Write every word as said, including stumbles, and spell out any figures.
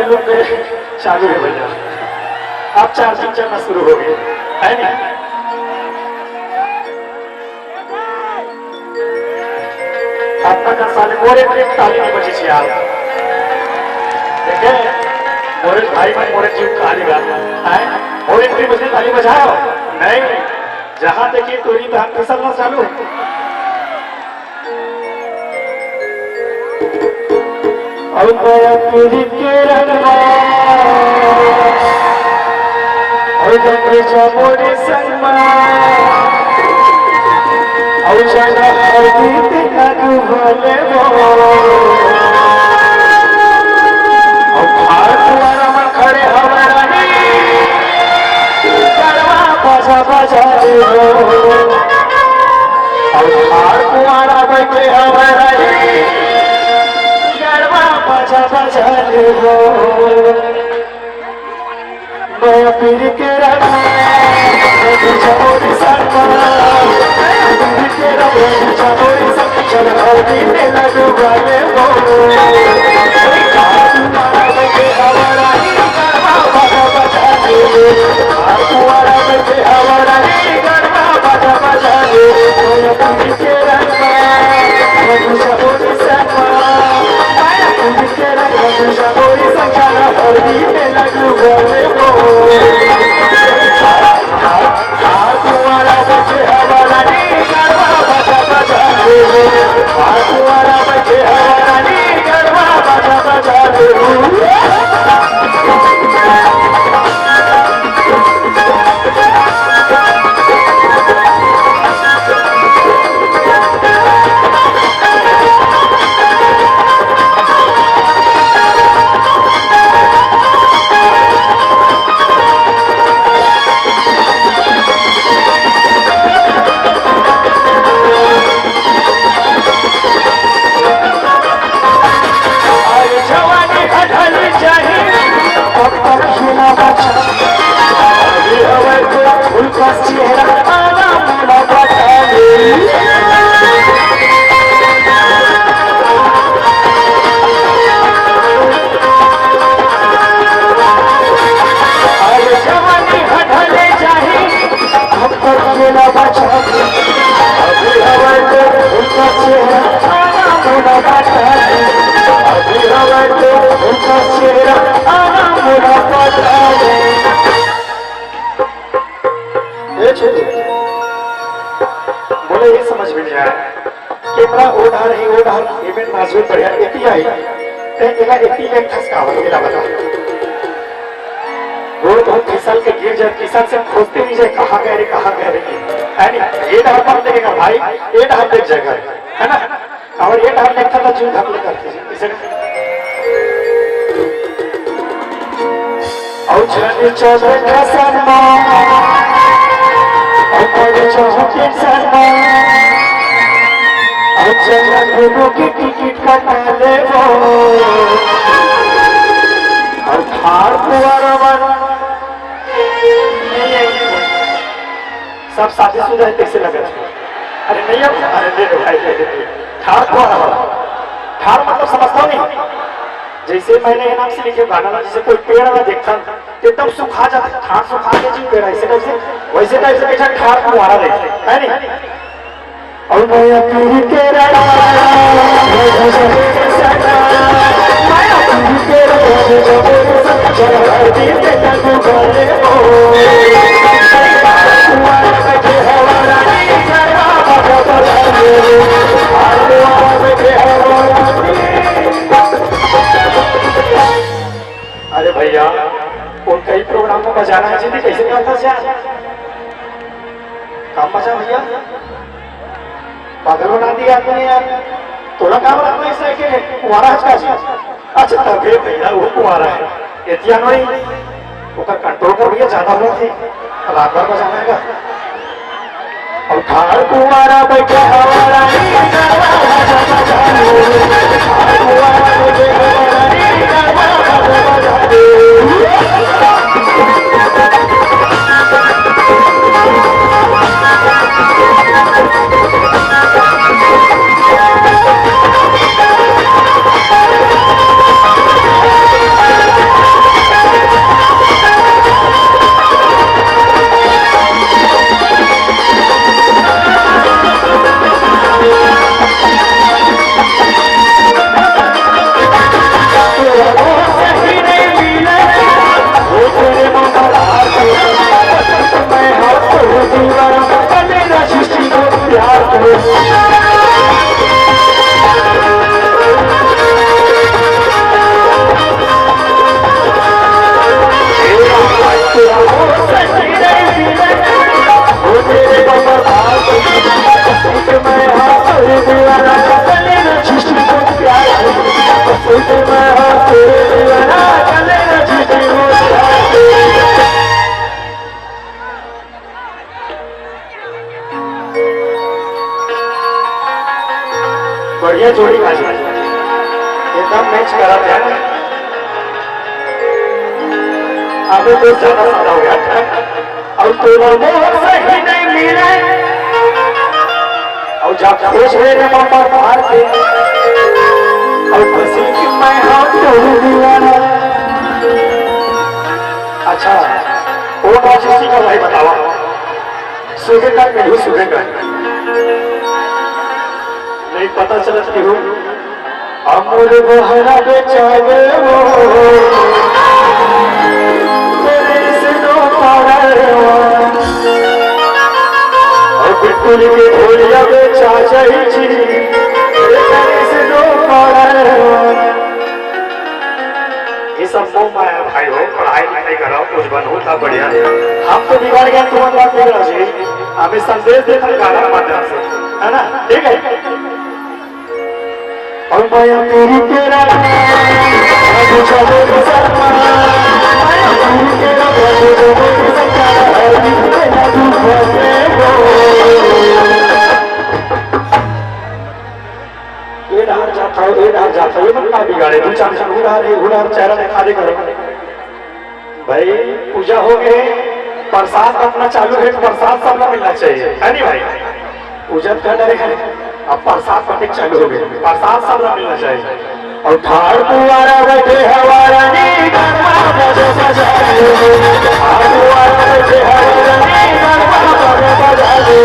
चालू हे भैया, अब चार्जिंग चलना शुरू हो गे, है ना? अब तक साले मोर एंट्री में ताली नहीं बजी यार। देखे, मोरे भाई मन, मोरे जीव कहानी बात है, मोर एंट्री बजे ताली बजाओ। नहीं, जहां देखिए टोरी धान फिसलना चालू। अउ मया पीरी के रंगवा, अउ डंगरी चमोरी संगमा, अउ चना हल्दी ते लगू भले वो। अउ खाड़ कुआरा मन खड़े हवे रानी, गरबा बाजा बाजा दे वो। अउ खाड़ कुआरा बइठे हवय रानी, गरबा बाजा बाजा ले हो। मैं पीर के रंग, मैं तुझे मोरी सरमा। मैं पीर के रंग, मैं तुझे मोरी सरमा। चल हल्दी में लगवा ले हो। खाड़ कुआरा बइठे हवय रानी, गरबा बाजा बाजा ले हो। खाड़ कुआरा बइठे हवय रानी, गरबा बाजा बाजा ले। ए छोटू, मोला ये समझ में नहीं आया, कैमरा ओ डहर हे, ओ डहर, एमे नाचबे बढ़िया, एती आई, ते एला एती ले खसकावत, एला बता। गोड़ बहुत फिसल के गिर जाए, फिसल से खोजते नहीं जाए, कहाँ गए रे, कहाँ गए रे, है नहीं? ये डहर मत देखेगा भाई, ये डहर देख जाएगा, है ना? अउ ये डहर देखता तो जीव धक ले करथे। अउ छन चौदह का सनमा, अउ पड़ चौके सनमा, अउ चंद्र गुरु की टिकट कटा लेबो, अउ खाड़ कुआरा मन सब शादीशुदा हे, तइसे लगत हे। अरे नहीं, अब, अरे दे दो भाई, दे दो। ठाड़ कौन है? ठाड़ मतलब समझता नहीं। जैसे मैंने ये नाम से लिखे गाना ना, जैसे कोई पेड़ में देखता, तो एकदम सुखा जाता है, ठाड़ सुखा के जी पेड़, ऐसे कैसे, वैसे कैसे कैसे ठाड़ कुआरा रहता है, है नहीं? और मैं अपनी तेरा अरे भैया, वो कई प्रोग्राम में बजाना है जी, कैसे करता जा? काम बजा भैया, पागल बना दिया आपने यार। तोला काम रखना इस तरह के कुंवारा हचका जी। अच्छा, तबे भैया वो कुंवारा है, एतिया नोई, ओकर कंट्रोल कर भैया, ज्यादा हुआ थे, रात भर बजाना है का? अउ ठाड़ कुंवारा बइठे हवा रानी, ठाड़ कुंवारा बइठे हवा रानी। बढ़िया जोड़ी भाई, एकदम मैच करा था। अबे तो ज्यादा सादा हो गया। अब तो ना वो सही नहीं मिले। और जब खुश हुए रे पापा बाहर के, और खुशी की मैं हाथ जोड़ दिया। अच्छा, वो राजसी का भाई बतावा, सुबह का कहीं सुबह का नहीं पता चलत कि हूँ। अमूल बहरा बेचावे वो, तेरे से दो पारा। और बिल्कुल के भोलिया बेचा जाई जी, तेरे से दो पारा। ये सब मोह माया भाई हो, पढ़ाई लिखाई कराओ, कुछ बनो, तब बढ़िया। हम तो बिगड़ गए, तुम बात बिगड़ा जी। हमें संदेश देता गाना माध्यम से, है ना? ठीक है। और माया तेरी तेरा, अब जब सरमा, माया तेरी तेरा, अब जब सरमा, हर दिन तेरा रूप बदले वो। ये डहार जाता हो, ये डहार जाता हो, ये मन का बिगाड़े, दो चार जन उधार है, उधार चेहरा दिखा दे करो। भाई, पूजा हो गए, प्रसाद बंटना चालू है, प्रसाद सबला मिलना चाहिए, है नहीं भाई? पूजा कर रहे हैं, अब प्रसाद बंटने चालू हो गए, प्रसाद सबला मिलना चाहिए। और ठाड़ दुआरा बैठे हवा रानी, गरबा बजा बजा रे। ठाड़ दुआरा बैठे हवा रानी, गरबा बजा बजा रे।